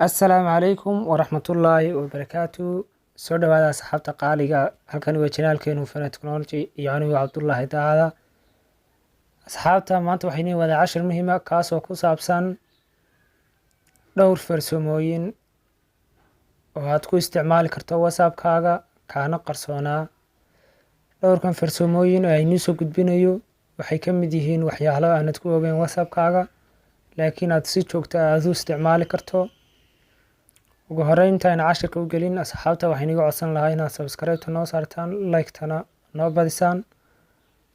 Assalaamu calaykum waraxmatullaahi wabarakaatu. Soo dhawaada, asxaabta qaaliga. Halkani waa channelkeenu Fana Technology iyo anigu Cabdullaahi Daacada. Asxaabta, maanta waxay niin wadaa cashir muhiima, kaasoo ku saabsan dhowr farsamooyin oo aad ku isticmaali karto WhatsAppkaaga kaana qarsoonaa. Dhowrkan farsamooyin oo aynii soo gudbinayo waxay ka mid yihiin waxyaalo aanad ku ogeyn WhatsAppkaaga, laakiin aad si joogta aad u isticmaali karto. Ugu horeyn, intaan cashirka u gelin, asxaabta waxaan iga codsan lahaa inaad subscribe-ta noo saartaan, like-tana noo badisaan,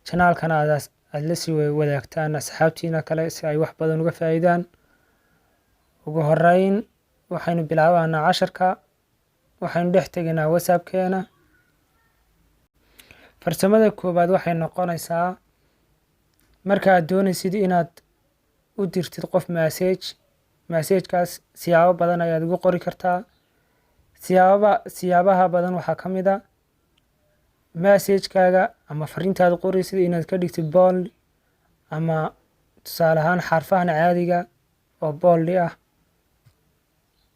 channelkana aad la sii wadaagtaan asxaabtiina kale si ay wax badan uga faa'iidaan. Ugu horeyn, waxaynu bilaabanaa casharka. Waxaynu dhex tegaynaa WhatsAppkeena. Farsamada koowaad waxay noqonaysaa marka aad doonaysid inaad u dirtid qof message. Messagekaas siyaabo badan ayaad ugu qori kartaa. Siyaabaha badan waxaa ka mid a messagekaaga ama fariintaad qoraysid inaad ka dhigtid bold, ama tusaale ahaan xarfahan caadiga oo bold ah.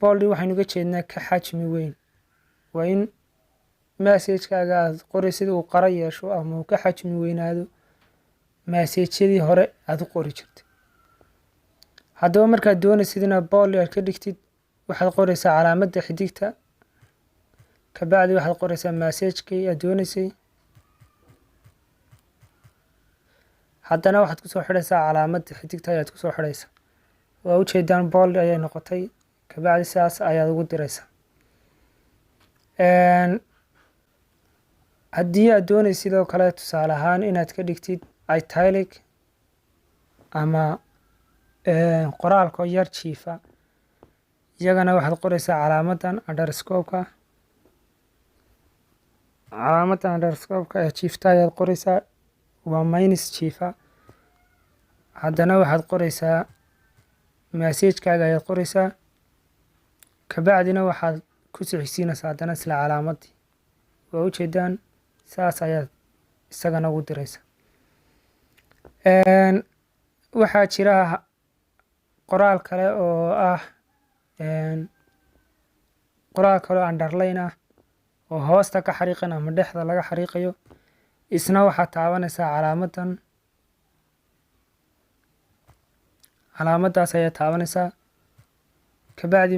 Bold waxaynu uga jeednaa ka xajmi weyn. Waa in messagekaaga aad qoraysid uu qara yeesho ama uu ka xajmi weynaado messageyadii hore aad u qori jirtay. Haddaba, markaad doonaysid inaad bold aad ka dhigtid, waxaad qoraysaa calaamadda xidigta, kabacdi waxaad qoraysaa messagekii aad doonaysay, haddana waxaad kusoo xidhaysaa calaamadda xidigta ayaad kusoo xidhaysaa. Waa ujeedaan, bold ayay noqotay. Kabacdi sidaas ayaad ugu diraysaa. Haddii aad doonaysid sidoo kale, tusaale ahaan, inaad ka dhigtid italic ama qoraalko yar jiifa, iyagana waxaad qoraysaa calaamadan underscore-ka. Calaamadan underscore-ka ee jiifta ayaad qoraysaa, waa minus jiifa. Haddana waxaad qoraysaa messagekaaga ayaad qoraysaa, kabacdina waxaad ku sixisiinaysaa haddana isla calaamadii. Waa ujeedaan, saas ayaad isagana ugu diraysaa. Waxaa jira qoraal kale oo ah qoraal kale oo underline ah oo hoosta ka xariiqan ama dhexda laga xariiqayo. Isna waxaad taabanaysaa calaamadan. Calaamaddaas ayaad taabanaysaa, kabacdi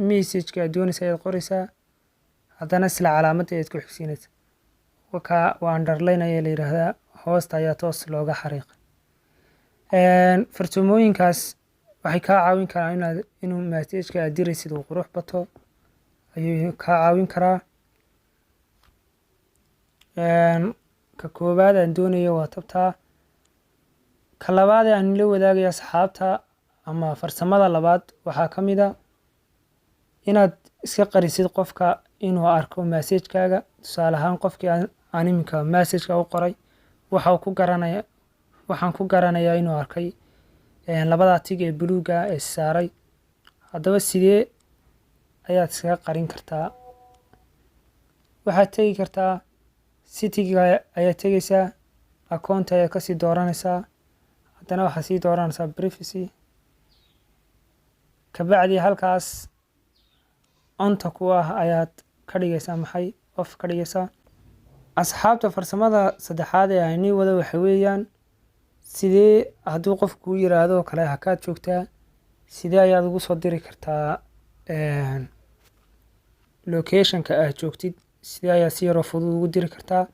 messageka aad doonaysa ayaad qoraysaa, haddana isla calaamadda ayaad ku xigsiinaysaa. Wakaa, waa underline ayaa la yidhaahdaa, hoosta ayaa toos looga xariiqay. Farsamooyinkaas waxay kaa caawin karaan inuu messageka aad diraysid uu qurux bato ayuu kaa caawin karaa. Ka koowaad aan doonayo waa tabtaa. Ka labaad ee aan la wadaagaya asxaabta ama farsamada labaad waxaa ka mid a inaad iska qarisid qofka inuu arko messagekaaga. Tusaale ahaan, qofkii aan iminka messageka u qoray, waxa uu ku garanaya, waxaan ku garanayaa inuu arkay labadaa tick ee buluuga ee saaray. Haddaba, sidee ayaad iskaga qarin kartaa? Waxaad tegi kartaa settingiga ayaad tegeysaa, account ayaad kasii dooranaysaa, haddana waxaad sii dooranaysaa privacy. Kabacdi halkaas onta ku ah ayaad ka dhigaysaa maxay? Off ka dhigaysaa. Asxaabta, farsamada saddexaad ee aynii wada waxa weeyaan sidee hadduu qofku kuu yiraahdo oo kale "Hakaad joogtaa?", sidee ayaad ugu soo diri kartaa locationka aad joogtid? Sidee ayaad si yaroo fudud ugu diri kartaa?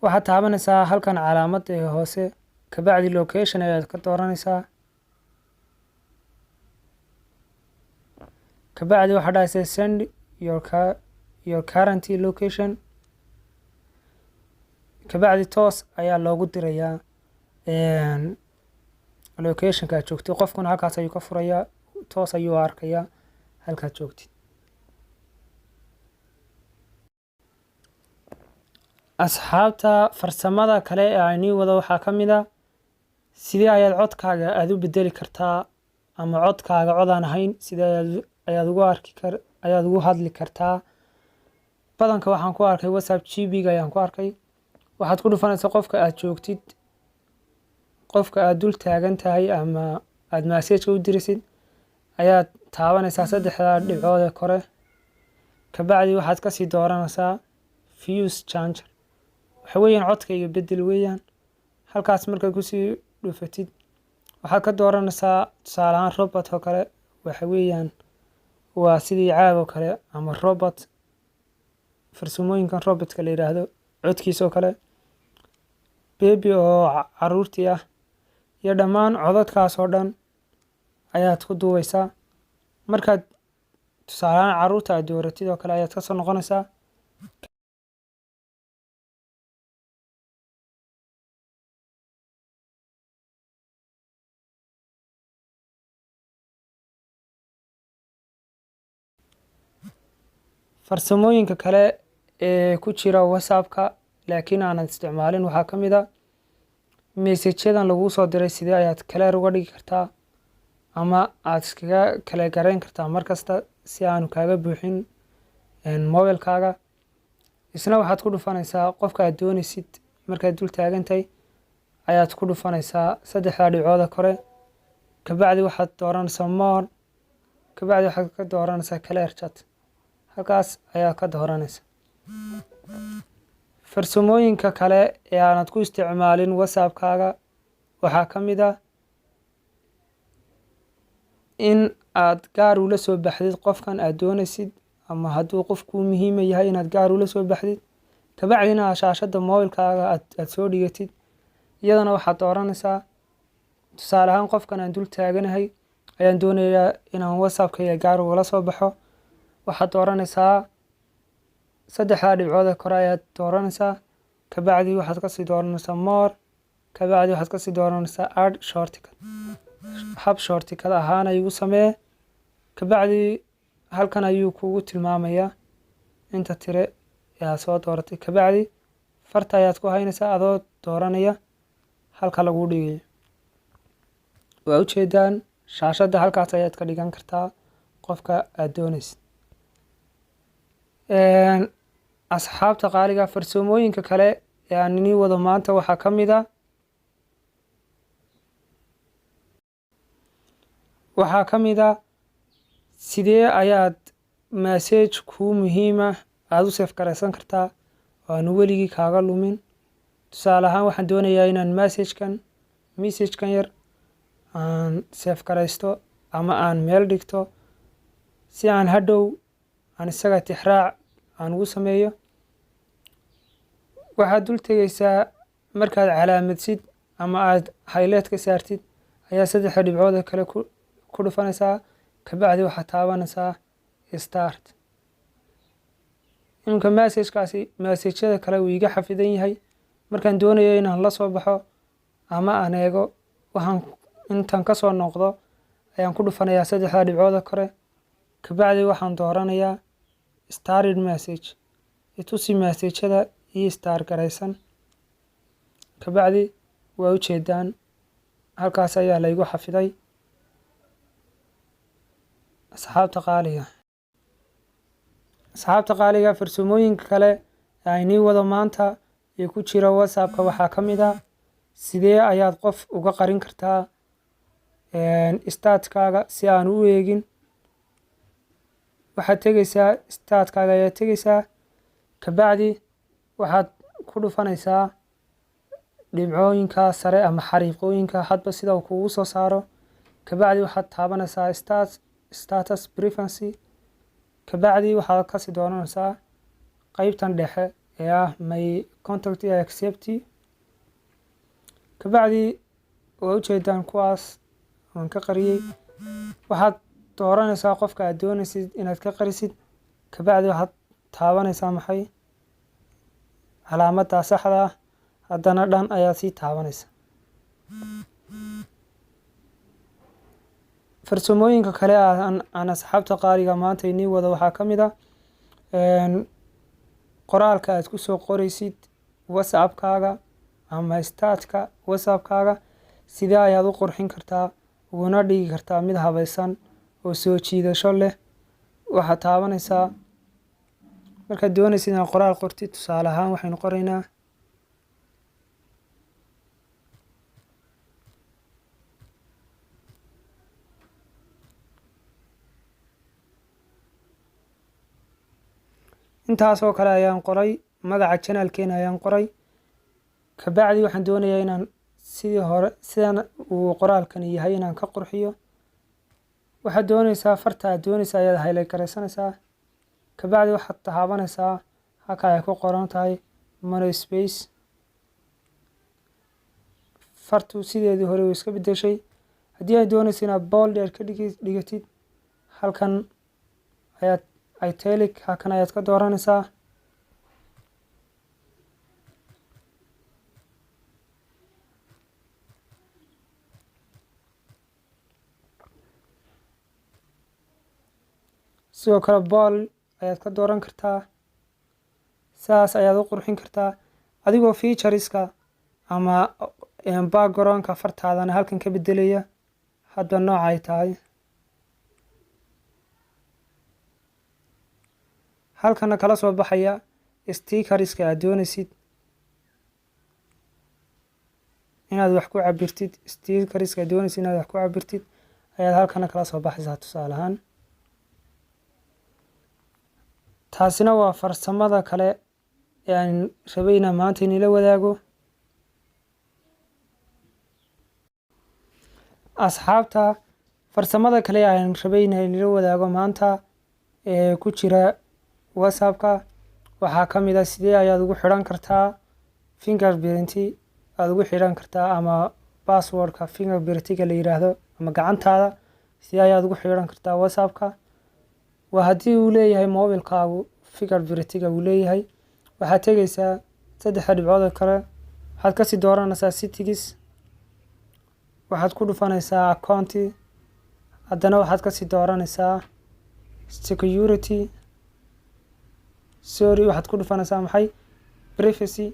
Waxaad taabanaysaa halkan calaamadda ee hoose, kabacdi location ayaad ka dooranaysaa, kabacdi waxaad dhahaysaa "Send your current location". Kabacdi toos ayaa loogu dirayaa locationka aad joogtid. Qofkuna halkaas ayuu ka furayaa, toos ayuu arkayaa halkaad joogtid. Asxaabta, farsamada kale ee aynii wado waxaa ka mid a sidee ayaad codkaaga aada u bedeli kartaa, ama codkaaga cod aan ahayn sidee ayaad ugu arki kar ayaad ugu hadli kartaa. Badanka waxaan ku arkay WhatsApp GB-ga ayaan ku arkay. Waxaad ku dhufanaysaa qofka aad joogtid, qofka aad dul taagan tahay ama aad messageka u dirisid. Ayaad taabanaysaa saddexda dhibcood ee kore. Kabacdi waxaad kasii dooranaysaa Voice Changer. Waxa weeyaan codkayga bedel weeyaan. Halkaas markaad kusii dhufatid, waxaad ka dooranaysaa tusaale ahaan robot oo kale. Waxa weeyaan waa sidii caag oo kale ama robot, farsamooyinkan robotka la yidhaahdo codkiisa oo kale, baby oo caruurtii ah, iyo dhammaan codadkaas oo dhan ayaad ku duubeysaa. Markaad tusaale ahaan caruurta aad dooratid oo kale, ayaad kasoo noqonaysaa. Farsamooyinka kale ee ku jira WhatsAppka laakiin aanad isticmaalin waxaa ka mid a messageyadan laguu soo diray, sidee ayaad clear uga dhigi kartaa ama aad iskaga kala garayn kartaa mar kasta si aanu kaaga buuxin mobilkaaga? Isna waxaad ku dhufanaysaa qofka aad doonaysid. Markaad dul taagantahay ayaad ku dhufanaysaa saddexda dhibcooda kore. Kabacdi waxaad dooranaysaa More. Kabacdi waxaad ka dooranaysaa Clear Chat. Halkaas ayaa ka dooranaysa. Farsamooyinka kale ee aanad ku isticmaalin WhatsAppkaaga waxaa ka mid ah in aad gaar ula soo baxdid qofkan aad doonaysid, ama hadduu qof kuu muhiima yahay inaad gaar ula soo baxdid, kabacdina shaashadda mobilkaaga aad soo dhigatid. Iyadana waxaad dooranaysaa, tusaale ahaan, qofkan aan dul taaganahay ayaan doonayaa inaan WhatsAppkayga gaar ugala soo baxo. Waxaad dooranaysaa saddexdaa dhibcood ee kore ayaad dooranaysaa. Kabacdi waxaad kasii dooranaysaa More. Kabacdi waxaad kasii dooranaysaa Add Shortcut. Hab shortcut ahaan igu samee. Kabacdi halkan ayuu kugu tilmaamayaa inta tire ee aad soo dooratay. Kabacdi farta ayaad ku haynaysaa adoo dooranaya halka lagu dhigayo. Waa ujeedaan, shaashadda halkaas ayaad ka dhigan kartaa qofka aad doonaysid. Asxaabta qaaliga, farsamooyinka kale ee aan inii wado maanta waxaa ka mid a sidee ayaad message kuu muhiima aada u save garaysan kartaa oo aanu weligii kaaga lumin? Tusaale ahaan, waxaan doonayaa inaan messagekan yar aan save garaysto ama aan meel dhigto si aan hadhow aan isaga tixraac aan ugu sameeyo. Waxaad dul tegeysaa, markaad calaamadsid ama aad highlight ka saartid, ayaa saddexda dhibcood ee kale ku dhufanaysaa. Kabacdi waxaad taabanaysaa Start. Iminka messagekaasi messageyada kale wuu iga xafidan yahay. Markaan doonayo inaan la soo baxo ama aan eego, waxaan intaan kasoo noqdo ayaan ku dhufanayaa saddexda dhibcooda kore. Kabacdi waxaan dooranayaa Starred Message, itusi messageyada ii star garaysan. Kabacdi waa ujeedaan, halkaas ayaa laygu xafiday. Asxaabta qaaliga, farsamooyinka kale ee aynii wado maanta ee ku jira WhatsAppka waxaa ka mid ah sidee ayaad qof uga qarin kartaa statuskaaga si aan u eegin? Waxaad tegeysaa statuskaaga ayaad tegeysaa. Kabacdi waxaad ku dhufanaysaa dhibcooyinka sare ama xariiqooyinka, hadba sida uu kugu soo saaro. Kabacdi waxaad taabanaysaa Status Privacy. Kabacdi waxaad kasii dooranaysaa qeybtan dhexe ee ah My Contact Except. Kabacdi waa ujeedaan, kuwaas waan ka qariyey. Waxaad dooranaysaa qofka aad doonaysid inaad ka qarisid. Kabacdi waxaad taabanaysaa maxay? Calaamadda saxda ah. Haddana dhan ayaad sii taabanaysaa. Farsamooyinka kale aan asxaabta qaaliga maanta inii wado waxaa ka mid ah qoraalka aad kusoo qoraysid WhatsAppkaaga ama statuska WhatsAppkaaga, sidee ayaad u qurxin kartaa uguna dhigi kartaa mid habaysan oo soo jiidasho leh? Waxaad taabanaysaa markaad doonaysid inaad qoraal qortid. Tusaale ahaan, waxaynu qoraynaa Intaasoo kale ayaan qoray, magaca channelkeena ayaan qoray. Kabacdi waxaan doonayaa inaan sidii hore, sidan uu qoraalkani yahay, inaan ka qurxiyo. Waxaad dooneysaa farta aad dooneysaa ayaad highlight garaysanaysaa. Kabacdi waxaad taabanaysaa halka ay ku qoran tahay monospace. Fartu sideedii hore way iska bedeshay. Haddii ay dooneyso inaad bold ka dhigatid, halkan ayaad italic, halkan ayaad ka dooranaysaa. Sidoo kale bold ayaad ka dooran kartaa. Saas ayaad u qurxin kartaa adigoo featureska ama backgroundka fartaadana halkan ka bedelaya hadba nooca ay tahay. Halkana kala soo baxaya stickerska aad dooneysid inaad wax ku cabirtid. Stickerska aad dooneysid inaad wax ku cabirtid ayaad halkana kala soo baxaysaa, tusaale ahaan. Taasina waa farsamada kale ee aan rabay inaan maanta inila wadaago. Asxaabta, farsamada kale ee aan rabay inaan inila wadaago maanta ee ku jira WhatsAppka waxaa ka mid ah sidee ayaad ugu xidhan kartaa fingerprint, aada ugu xidhan kartaa ama passwordka fingerprintiga la yiraahdo ama gacantaada, sidee ayaad ugu xidhan kartaa WhatsAppka? Waa haddii uu leeyahay mobilkaagu fingerprintiga uu leeyahay. Waxaad tegeysaa saddexda dhibcood oo kale, waxaad kasii dooranaysaa settings, waxaad ku dhufanaysaa account, haddana waxaad kasii dooranaysaa security, sorry, waxaad ku dhufanaysaa maxay, privacy.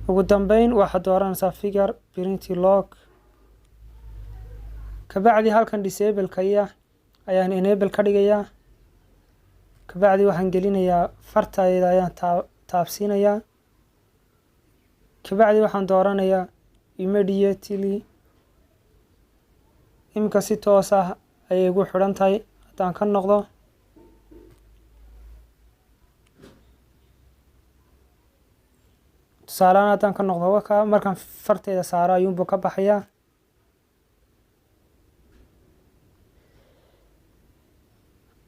Ugu dambeyn waxaad dooranaysaa fingerprint lock. Kabacdi halkan disable-kaya ayaan enable ka dhigayaa. Kabacdi waxaan gelinayaa fartayda ayaan taabsiinayaa. Kabacdi waxaan dooranayaa immediately. Iminka si toos ah ayay igu xidhan tahay. Haddaan ka noqdo, tusaalehaan, haddaan ka noqdo, waka markaan farteyda saaro ayuunbuu ka baxayaa.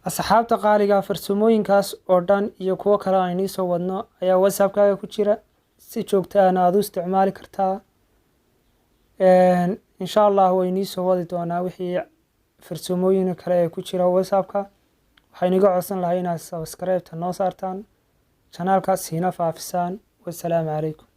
Asxaabta qaaliga, farsamooyinkaas oo dhan iyo kuwo kale aan idiin soo wadno ayaa WhatsAppkaaga ku jira, si joogto ahna aada u isticmaali kartaa. Insha Allah way inii soo wadi doonaa wixii farsamooyin kale ee ku jira WhatsAppka. Waxaynu iga codsan lahay inaad subscribe-ta noo saartaan channelka, siina faafisaan. Wasalaamu calaykum.